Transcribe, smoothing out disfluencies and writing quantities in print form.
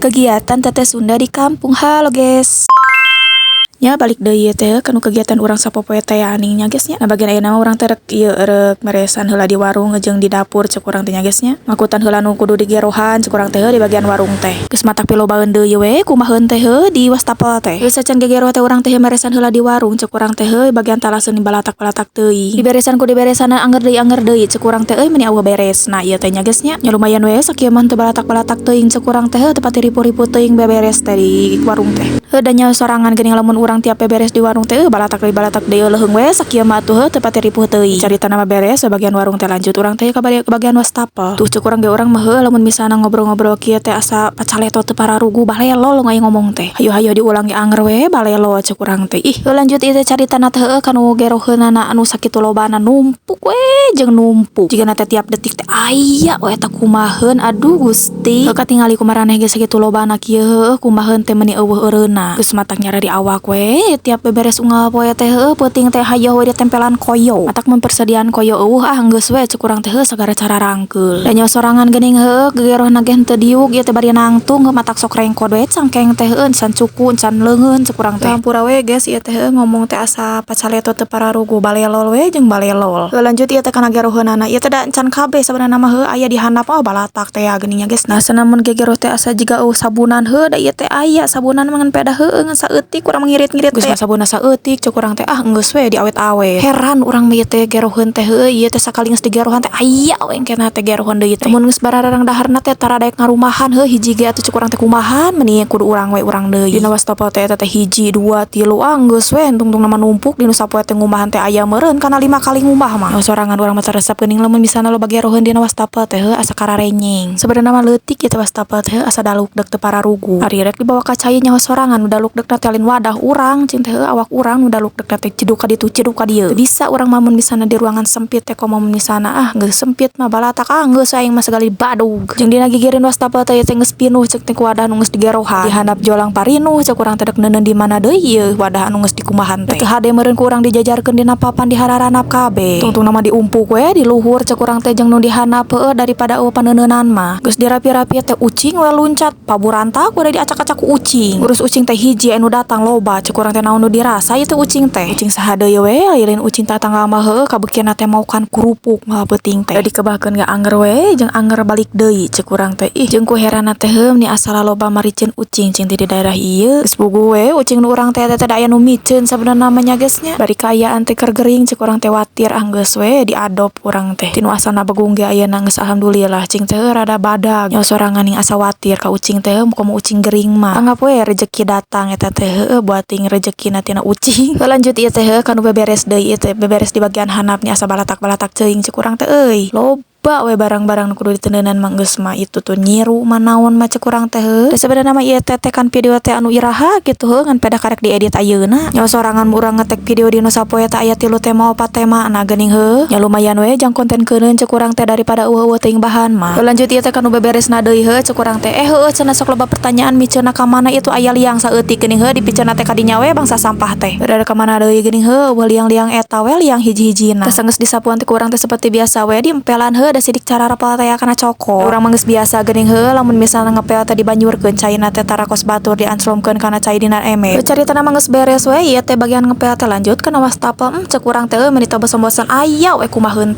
Kegiatan Teteh Sunda di kampung. Halo, guys. Nya, balik deui ieu teh kanu kegiatan urang sapopoe teh aning nya, guys, nya. Nah, bagian ayeuna mah urang teh rek ieu, rek meresan heula di warung jeung di dapur cek urang teh nya, guys, nya. Ngakutan heula nu kudu digerohan cek urang teh di bagian warung teh. Geus matak pilobaeun deui we kumaheun teh heuh di wastafel teh. Geus sacan gegero teh urang teh meresan heula di warung cek urang teh heuh, bagian talaseun balatak-balatak teuing. Diberesan ku diberesanan, anger deui cek urang teh euy, meuni euweuh beres. Nah, ieu teh nya, guys, nya. Nya, lumayan we sakieu mah, teu balatak-balatak teuing cek urang teh heuh, teu pati ripuh-ripuh teuing beberes teh di warung teh. Heuh da nya sorangan geuning, lamun urang tiap beberes di warung teh balatak deui leuheung we. Sakieu mah atuh teu pati ripuh teuing. Caritana mah beres bagian warung teh, lanjut urang teh ka bagian wastafel. Tuh, cek urang ge, urang mah heuh lamun misalna ngobrol-ngobrol kieu teh asa pacaleto teu pararugu, balelo aya ngomong teh. Hayu-hayu diulang ge anger we balelo cek urang teh. Ih, lanjut ieu teh caritana teh heueuh kanu geroheunana anu sakitu lobana, numpuk we jeung numpuk. Jigana teh tiap detik teh aya we eta, kumaheun, aduh Gusti. Heuh, katingali ku maraneh ge sakitu lobana kieu heueuh, kumaheun teh meuni euweuh eureunna. Geus matak nyareri awak we tiap beberes unggal poe teh heueuh, peuting teh hayoh we ditempelan koyo. Matak mun persediaan koyo euweuh, ah geus we cek urang teh heuh, sagara cara rangkeul. Da nya sorangan geuning heueuh, gegerohna ge henteu diuk ieu teh, bari nangtung, matak sok rengkod we cangkeng teh heueuh, can cuku can leungeun cek urang teh. Hampura we, guys, ieu teh heueuh ngomong teh asa pacaleto teu pararugu, balelol we jeung balelol. Heuh, lanjut ieu teh kana geroheunana ieu teh, da encan kabeh sabenerna mah heueuh, aya di handap oh balatak teh ya geuning nya, guys. Nah, sanamun gegeroh teh asa jiga euweuh sabunan heueuh, da ieu teh aya sabunan mah ngan peda heueuh, ngan saeutik urang ngirit-ngirit teh. Geus mah sabunna saeutik cek urang teh, ah geus we diawet-awet. Heran urang mah ieu teh geroheun teh heueuh, ieu teh sakali geus digerohan teh aya we engkena teh geroheun deui teh. Mun geus bararang daharna teh tara daek ngarumahan heuh hiji ge atuh cek urang teh, kumahan meuni kudu urang we urang deui. Dina wastafel teh eta teh hiji dua tilu, ah geus we tungtungna mah numpuk. Dina sapoe teh ngumahan teh aya meureun kana 5 kali ngumah mah. Sorangan urang mah resep geuning lamun misalna loba geroheun dina wastafel teh heuh, asa kararenyeng. Sebenarnya mah leutik ieu teh wastafel teh, asa dalukdek teu pararugu. Ari rek dibawa ka cai nyaho sorangan nu dalukdekna teh lain wadah urang cing teh heuh, awak urang nu dalukdekna teh, ciduk ka ditu ciduk ka dieu. Teu bisa urang mah mun misalna di ruangan sempit teh, komo mun misalna ah geus sempit mah balatak, ah geus aing mah sagali badug. Jeung dina gigireun wastafel teh ieu teh geus pinuh cek teh ku wadah nu geus digerohan. Di handap jolang parinuh cek urang teh, dek neuneun di mana deui ieu wadah anu geus dikumahan teh. Teu hade meureun ku urang dijajarkeun dina papan di hararanap kabeh. Tungtungna mah diumpuk we di luhur cek urang teh jeung nu di handap heueuh, daripada euweuh paneuneunan mah. Geus dirapi-rapi teh ucing we luncat, paburantak we diacak-acak ku ucing. Urus ucing teh hiji, anu datang loba cek urang teh, naon nu dirasa ieu teh ucing teh. Ucing saha deui we lain ucing tatangga mah heueuh, kabeukieuna teh maokan kerupuk malah peuting teh. Da dikebahkeun ge anger we jeung anger balik deui cek urang teh. Ih, jeung ku heranna teh heueuh, ni asal loba mariceun ucing cing teh di daerah ieu. Geus puguh we ucing nu urang teh teh da aya nu miceun sabenerna mah nya, guys, nya. Bari kaayaan teh keur gering cek urang teh, watir, ah geus we diadop urang teh. Tinu asalna begung ge ayeuna geus alhamdulillah cing teh rada badag. Nyaho sorangan ning asa watir ka ucing teh, komo ucing gering mah. Anggap we rejeki datang eta teh heueuh, buating rejekina tina ucing. Lanjut ieu teh heueuh kanu beberes deui ieu teh, beberes di bagian handap nya, asa balatak-balatak teuing cek urang teh euy. Loba we barang-barang nu kudu diteuneunan mah, geus mah itu tuh nyiru mah naon mah cek urang teh heuh. Da sabenerna mah ieu teh tekan video teh anu iraha kitu heuh, ngan pedah karek diedit ayeuna. Nyaho sorangan urang ngetek video dina sapoe teh aya tilu tema opat tema nah geuning heuh. Nya lumayan we jang konten keuneun cek urang teh, daripada euweuh-euweuh teuing bahan mah. Lanjut ieu teh kanu beberesna deui heuh cek urang teh. Eh, heueuh cenah sok loba pertanyaan miceunna ka mana, itu aya liang saeutik geuning heuh, dipiceunna teh ka dinya we bangsa sampah teh. Rada ka mana deui geuning heuh, euweuh liang-liang eta we liang hiji-hijina. Teh geus disapuan teh ku urang teh seperti biasa we diempelan heuh, da sidik cararapel teh kana cokor. Urang mah geus biasa geuning heuh, lamun misalna ngepel teh dibanyurkeun caina teh, tara kos batur dianclomkeun kana cai dina ember. Caritana mah geus beres we ieu teh bagian ngepel teh, lanjut kana wastafel. Cek urang teh meuni teu bosen-bosen aya we kumaheun.